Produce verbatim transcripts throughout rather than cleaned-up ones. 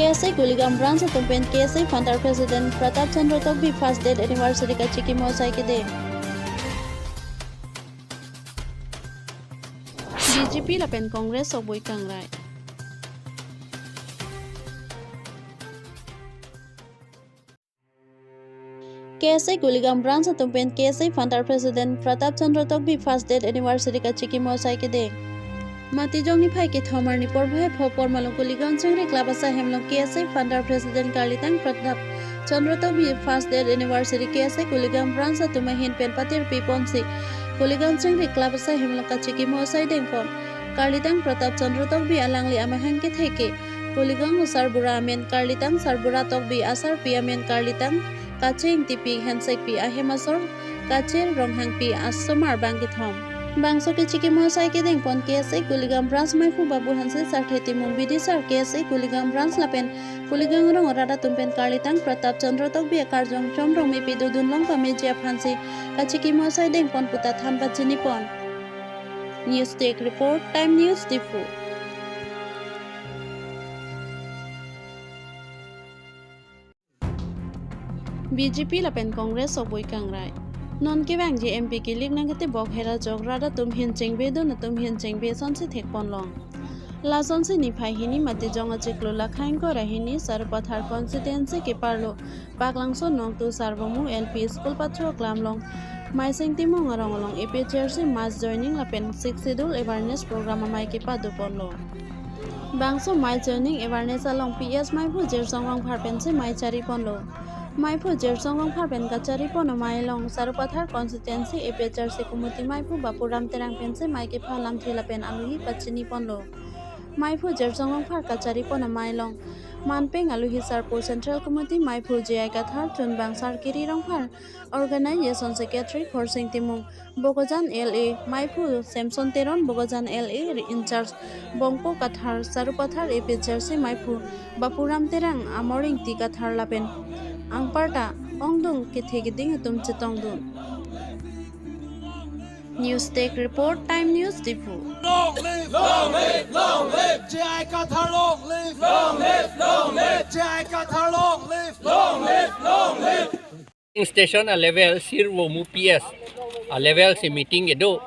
K S A Kuligam Branch atum pen K S A Founder President Pratap Chandra Tokbi first death anniversary kachikimo asai kedeng. B J P lapen Congress sok bui kangrai. K S A Kuligam Branch atum pen K S A Founder President Pratap Chandra Tokbi first death anniversary kachikimo asai kedeng. Matijong niphai kethom arni porphai pho pormalong Kuligam Chingri Club asai hemlong K S A Founder President karlitang Pratap Chandra Tokbi first death anniversary K S A Kuligam Branch atum ahin pen patirpi ponsi Kuligam Chingri Club asai hemlong kachikimo asai dengpon. Karlitang Pratap Chandra Tokbi alangli amahang ketheke Kuligam asarbura amen karlitang sarbura Tokbi, asarpi amen karlitang Kaching Tipi Hensekpi ahem asor Kachir Ronghangpi asomar bang kethom. Bangso kachikimo asai kedengpon K S A Kuligam Branch maiphu Babu Hanse Sarthe Timung, bidisar K S A Kuligam Branch lapen Kuligam rong arat atum pen karlitang Pratap Chandra Tokbi akarjong chomrong mepi dodun long pameji aphansi kachikimo asai dengpon puta than pachinipon. News Desk Report, Time News Diphu. B J P lapen Congress sok bui kangrai. Non kevangji M P kilik nangketebok hera jok rat atum hin chengbe dun atum hin chengbe asonsi thekponlong. Lasonsi niphai hini Matijong achiklo lakha ingkoi ra hini Sarupathar constituency keparlo Paklangso Nongtu Sarvomu L P School pathu aklam along Maising Timung arong along A P H L C mass joining lapen Sixth Schedule awareness program amei kepadoponlo. Bangso mass joining awareness along P S maiphu Jirsong Rongphar pensi mei chariponlo. Maiphu Jirsong Rongphar pen kacharipon amei along Sarupathar constituency A P H L C committee maiphu Bapuram Terang pensi mei kepha lamthe lapen aluhi pachiniponlo. Maiphu Jirsong Rongphar kacharipon amei along manpeng aluhi sarpo Central Committee maiphu J I Kathar, chunbang Sarkiri Rongphar, Organization Secretary Khorsing Timung, Bokajan L A maiphu Samson Teron, Bokajan L A in-charge Bongpo Kathar, Sarupathar A P H L C maiphu Bapuram Terang, Amor Ingti Kathar lapen anparta ongdung kethe keding atum chetongdun. News Desk Report, Time News Diphu. Long live! Long live! Long live! J I Kathar long live! Long live! Long live! J I Kathar long live! Long live! Long live! Station a level Sirvomu P S a level si meeting kedo.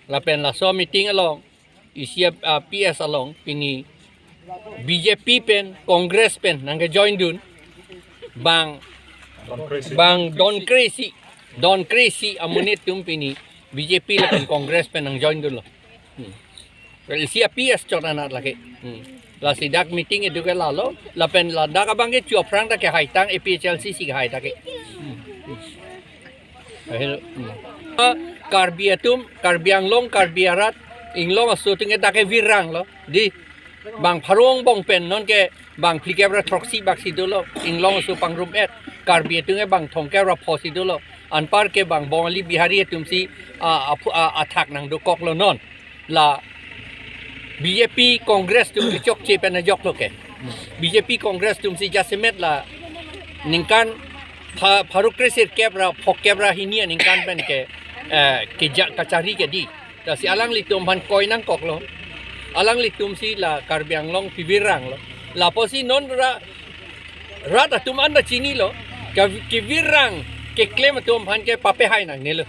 Lapen laso meeting along isi a, a P S along pini B J P pen Congress pen nangkejoin dun bang, bang don kresi, don kresi amonit atum pini B J P lapen Congress pen nangjoin dunlo. Hmm. Well, isi a P S chot anat lake. Hmm. Lasi dak meeting kedo ke lalo, lapen ladak abang ke chu aphrang ta kehai tang A P H L C si kehai ta ke. Hmm. Hmm. Ahil, hmm. Ah, Karbi atum, Karbi Anglong, Karbi arat, Inglong aso atum ke dak ke virang lo. Di, bang pharo angbong pen non ke bang phlikep ra throksi bak si dolo, Inglong aso pangrum et, Karbi atum ke bang thomkep ra pho si dolo. Anpar ke bang Bongali Bihari atum si, ah, aphu-, ah, athak nangdokoklo non. La B J P Congress atum kechokche pen ajoklo ke. B J P Congress atum si jasemet la ningkan pha-, pharo kre sirkep ra phokep ra hini aningkan pen ke, eh, keja kachari ke di. Lasi alanglitum aphan koi nangkoklo. Alanglitum si la Karbi Anglong piviranglo. Lapusi non ra rat atum anta chinilo. Ka-, kevirang keklem atum aphan ke papehai nangnelo.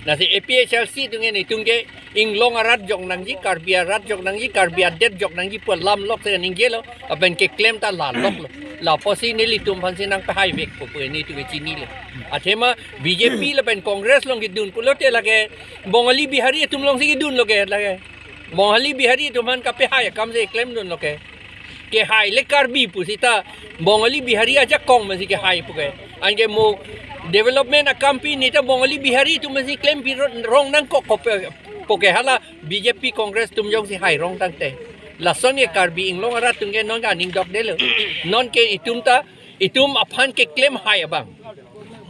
Lasi A P H L C atum ke netum ke Inglong arat jok nangji, Karbi arat jok nangji, Karbi adet jok nangji pu alam lok se ningjelo, lapen keklem ta la loklo. Lapusi nelitum aphansi nangpehai vekpo pu netum ke chinilo. Athema B J P lapen Congress along kedun pulote lake Bongali Bihari atum alongsi kedunlo ke lake. Bongali Bihari atum aphan kapehai akam si klemdunlo ke. Kehai le Karbi pusita Bongali Bihari ajakong masi kehai pu ke. Anke mo development akam pi neta Bongali Bihari atum masi klempi ro-, rong nangkok kope pu ke, hala B J P Congress atum jongsi hai rong tangte. Lason ke Karbi Inglong arat atum ke non ke aning dokdelo. Non ke itum ta, itum aphan keklem hai abang.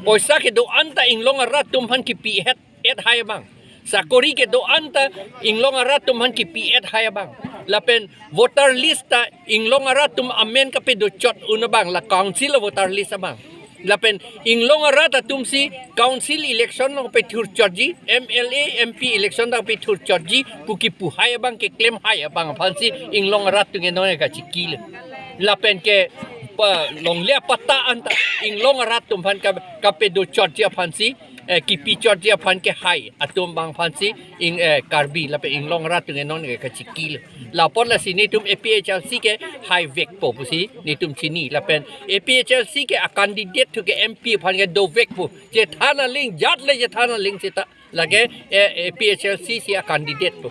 Poisa kedo-an ta Inglong arat atum aphan kipi het et hai abang. Sakori kedo-an ta Inglong arat atum aphan kipi et hai abang. Lapen voter list ta Inglong arat atum amen kapedochot un abang, la council voter list abang. Lapen Inglong arat atum si council election along pethurchotji, M L A, M P election along pethurchotji pu kipu hai abang, keklem hai abang aphansi Inglong arat atum ke non kachikilo. Lapen ke pa longle apatta anta inglong arat atum aphan ka, kapedo chotji aphansi, eh, kipi chotji aphan ke hai atum abang aphansi ing, eh, Karbi lapen inglong arat atum ke non ke kachikilo. Lapot lasi netum A P H L C ke haivekpo pusi netum chini lapen A P H L C ke a candidate thu ke M P aphan ke dovek pu. Chethan aling jat le chethan aling seta. Lake, eh, A P H L C si a candidate pu.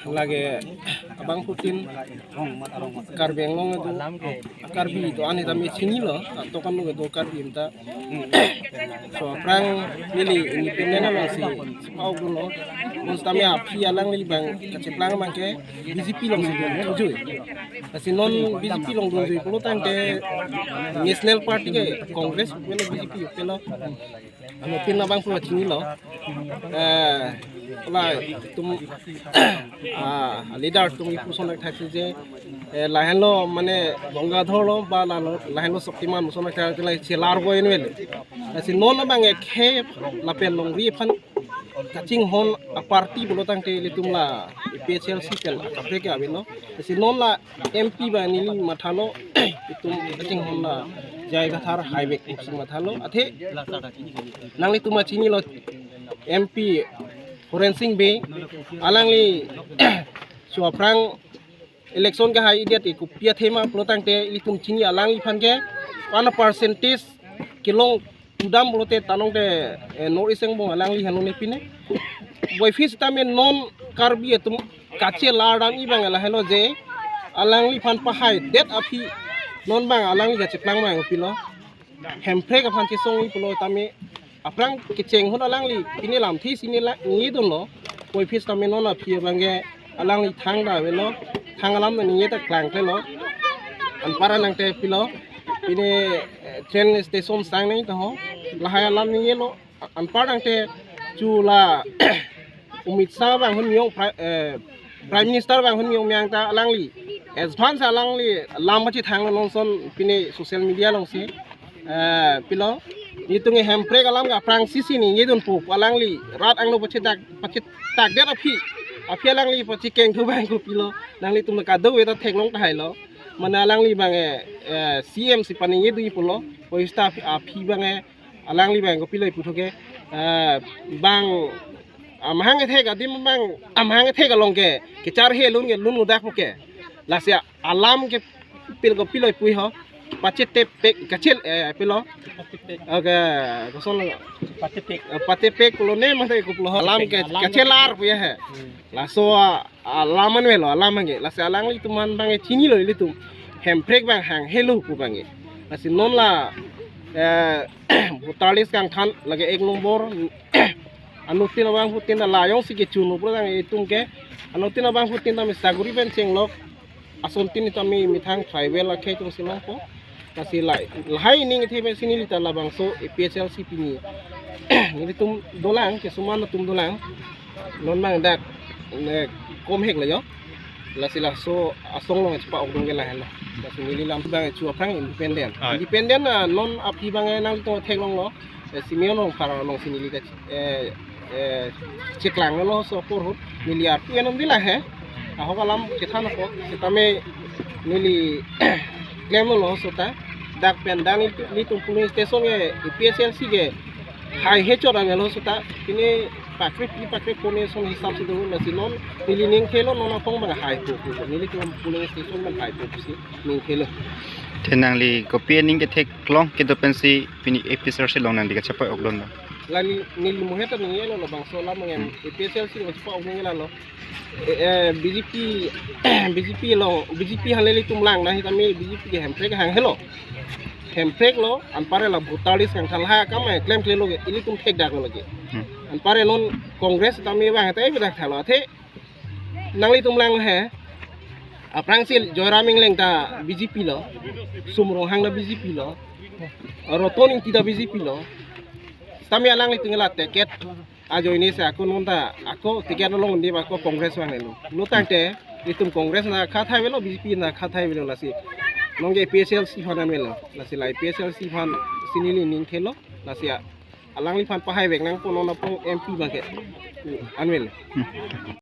Lake abangphutin Karbi Anglong do, Karbi do-an tame chinilo, atokan lo do Karbi anta. So aphrang neli independent alongsi chepa-okdunlo. Bonsitame aphi alangli abang kacheplang abang ke B J P alongsi dun thuju. Lasi non B J P along dunju pulo tangte National Party ke Congress pulo B J P pulo. Anuttin abangphu chinilo. Eh, la itum, ah, leader atum ipuson thaksi je, eh, lahenlo mane Gangadhar lo ba la lo, lahenlo Shaktiman puson thaksi la chelar ko envel. Lasi non abang ekhei lapen longri aphan kachinghon a party pulo tangte ilitum la A P H L C pen kaprek ke avelo. Lasi non la M P abang neli mathalo, itum kachinghon la J I Kathar haivek pusi mathalo. Athe nanglitum chinilo M P Horen Sing Bey, alangli so aphrang election kehai idet ke kopi athema pulo tangte ilitum chini alangliphan ke one percentage kelong pudam pulote tanong te, eh, North East angbong alangli henlo ne pine. Boy fis tame non Karbi atum kachelar dam abang lahelo je alangliphan pahaidet aphi non abang alangli kacheplang abang pilo. Hemprek aphan chesong pulo tame aphrang kecheng ahut alangli pine lamthe si ne la ningje dunlo. Boy fis tame non aphi abang ke alangli thangta avelo, thang alam ta ningje ta klangklelo. Anpar nangte pilo, pine, eh, train station sang nangji ta ho, lahai alam ningjelo. Anpar nangte chula Amit Shah abang ahun mi-ong Pri-, eh, Prime Minister abang ahun mi-ong miyang ta alangli advance alangli lam pachethanglo nonson pine social media alongsi. Eh, pilo, netum ke hemprek alam ke aphrangsi si ningje dunpo, alangli rat angno pachetak, pachetakdet aphi, aphi alangli pachekeng thu abang ko pilo, nanglitum kadokave ta theklong tahailo. Mane alangli abang, eh, eh, C M si paningje dunji pulo, boy fis ta aphi, aphi abang, eh, alangli abang ko pilo ipu thu ke, eh, bang, ah, mahang kethek adim abang, ah, mahang kethek along ke kecharhe lun ke lun udak pu ke. Lasi alam ke pil ko pilo ipui ho. Pachetepek kachel, eh, pilo. Oke, koson lo. Patepek. Eh, patepek pulo ne mate ko pulo ho. Alam ke, alam ke kachelar pu ya he. Hmm. Laso, ah, alam anvelo, alam ange. Lasi alanglitum abang chinilo ilitum. Hemprek abang hanghelo pu abang. Lasi non la, eh, voter list kangthan lake ek nombor. Anuttin abangphutin la jongsi kechunlo pulo tang itum ke. Anuttin abangphutin tame saguri pen chenglok. Asontin tame methang tribal akhei atum si longpo. Lasi la, lahai ning the pensi neli ta labangso A P H L C pini. Nelitum dolang, kesuman atum dolang. Non abang dak, ne, komhek lo jo. Lasi laso asong along chepa-okdun ke lahenlo. Lasi neli lam abang chu aphrang independent. Ah. Independent na non aphi abang nangtum theklonglo. Eh, Simeon Rongphar alongsi neli ta, eh, eh, cheklanglo so apor ahut neli arpu enom dila he. Ahok alam kethan ako, setame neli klemlo so ta. Dak pen dak neli, nelitum polling station ke, A P H L C ke, haihe chot anvelo so ta. Pine pakre pi pakre pone ason hisap si do, lasi non neli ning thelo non apong abang haipo pu. Nelitum polling station abang haipo pusi ning thelo. Te nangli kopi aning ketheklong kedo pensi pini A P H L C along nangli kachepa-okdun lo? La ne, neli mohe ta ningjelo labangso alam ange, hmm, A P H L C along chepa-ok ningjelo. Eh, eh, B J P, B J P along, B J P hale ilitum lang na, hitame B J P ke hemprek hanghelo. Hemprek lo, anpar la voter list kangthan lahai akam klemklelo ke, ilitum thekdaklo ke. Hmm. Anpar non Congress tame abang ta ebedak thalo athe. Nanglitum lang he. Aphrangsi Joyram Engleng ta B J P lo. Sum Ronghang ta B J P lo. Roton Engti ta B J P lo. Setame alanglitum la ticket ajoine si ako non ta ako ticket along di ako Congress abang lo. Lo tangte itum Congress na khathai avelo, B J P na khathai avelo lasi. Non ke A P H L C aphan anvelo. Lasi la A P H L C aphansi neli ning thelo. Lasi a, alangliphan pahai vek nangpo non apong M P abang ke. Anvelo. Hmm.